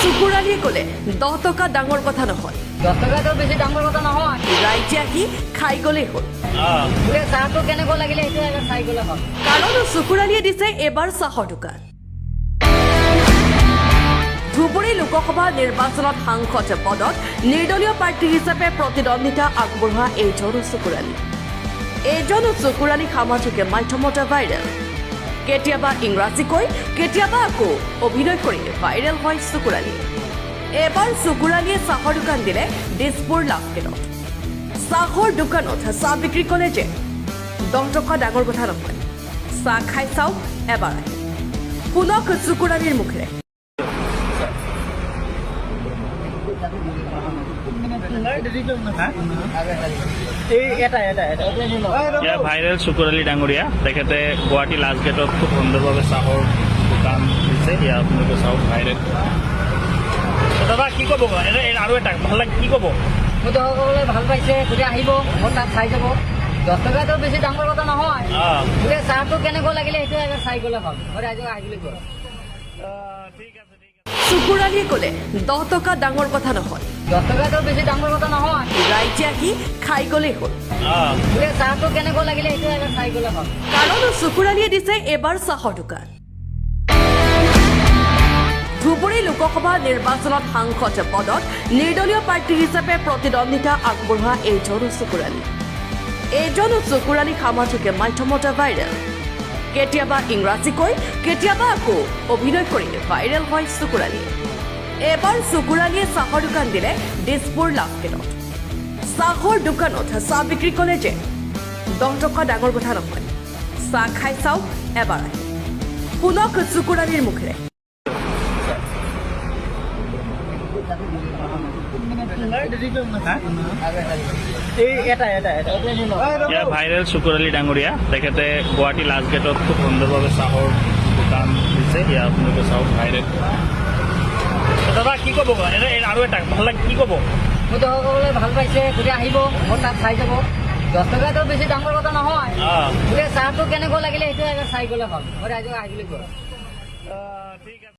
শুকুৰ আলীয়ে ক'লে, 10 টকা ডাঙৰ কথা নহয়। 10 টকাটো বেছি ডাঙৰ কথা নহয়। ৰাইজে আহি খাই গ'লেই হ'ল। বোলে চাহটো কেনেকুৱা লাগিলে সেইটো এবাৰ চাই গ'লে হ'ল। কাৰণ শুকুৰ আলীয়ে দিছে এবাৰ চাহৰ দোকান। ধুবুৰী লোকসভা নিৰ্বাচনত সাংসদ পদত নিৰ্দলীয় প্ৰাৰ্থী হিচাপে প্ৰতিদ্বন্দ্বিতা আগবঢ়োৱা এইজন শুকুৰ আলী। এইজন শুকুৰ আলী সামাজিক মাধ্যমত ভাইৰেল। কেতিয়াবা ইংৰাজী কৈ, কেতিয়াবা আকৌ অভিনয় কৰি ভাইৰেল হয় শুকুৰ আলী। এবাৰ শুকুৰ আলীয়ে চাহৰ দোকান দিলে দিছপুৰ লাষ্টগেটত। চাহৰ দোকানত চাহ বিক্ৰী কৰে যে 10 টকা ডাঙৰ কথা নহয়, চাহ খাই চাওক এবাৰ আহি। শুনক শুকুৰ আলীৰ মুখেৰে। এয়া ভাইৰেল শুকুৰ আলী ডাঙৰীয়া। তেখেতে গুৱাহাটী লাষ্ট গেটত খুব সুন্দৰভাৱে চাহৰ দোকান দিছে। এয়া আপোনালোকে চাওক, ভাইৰেল। দাদা, কি ক'ব? আৰু এটা ভাল লাগে, কি ক'ব? মোৰ দৰ্শকসকলে ভাল পাইছে, গতিকে আহিব, মোৰ তাত চাই যাব। 10 টকাটো বেছি ডাঙৰ কথা নহয়। বোলে চাহটো কেনেকুৱা লাগিলে সেইটো এবাৰ চাই গ'লে হ'ল। মই ৰাইজক আহিবলৈ কওঁ। ঠিক আছে, ঠিক আছে। শুকুৰ আলীয়ে ক'লে, 10 টকা ডাঙৰ কথা নহয়। 10 টকাটো বেছি ডাঙৰ কথা নহয়। ৰাইজে আহি খাই গ'লেই হ'ল। বোলে চাহটো কেনেকুৱা লাগিলে সেইটো এবাৰ চাই গ'লে হ'ল। কাৰণ শুকুৰ আলীয়ে দিছে এবাৰ চাহৰ দোকান। ধুবুৰী লোকসভা নিৰ্বাচনত সাংসদ পদত নিৰ্দলীয় প্ৰাৰ্থী হিচাপে প্ৰতিদ্বন্দ্বিতা আগবঢ়োৱা এইজন শুকুৰ আলী। এইজন শুকুৰ আলী সামাজিক মাধ্যমত ভাইৰেল। কেতিয়াবা ইংৰাজী কৈ, কেতিয়াবা আকৌ অভিনয় কৰি ভাইৰেল হয় শুকুৰ আলী। এবাৰ শুকুৰ আলীয়ে চাহৰ দোকান দিলে দিছপুৰ লাষ্টগেটত। চাহৰ দোকানত চাহ বিক্ৰী কৰে যে 10 টকা ডাঙৰ কথা নহয়, চাহ খাই চাওক এবাৰ আহি। শুনক শুকুৰ আলীৰ মুখেৰে। এয়া ভাইৰেল শুকুৰ আলী ডাঙৰীয়া। তেখেতে গুৱাহাটী লাষ্ট গেটত খুব সুন্দৰভাৱে চাহৰ দোকান দিছে। এয়া আপোনালোকে চাওক, ভাইৰেল। দাদা, কি ক'ব? আৰু এটা ভাল লাগে, কি ক'ব? মোৰ দৰ্শকসকলে ভাল পাইছে, গতিকে আহিব, মোৰ তাত চাই যাব। 10 টকাটো বেছি ডাঙৰ কথা নহয়। বোলে চাহটো কেনেকুৱা লাগিলে সেইটো এবাৰ চাই গ'লে হ'ল। মই ৰাইজক আহিবলৈ কওঁ। ঠিক আছে।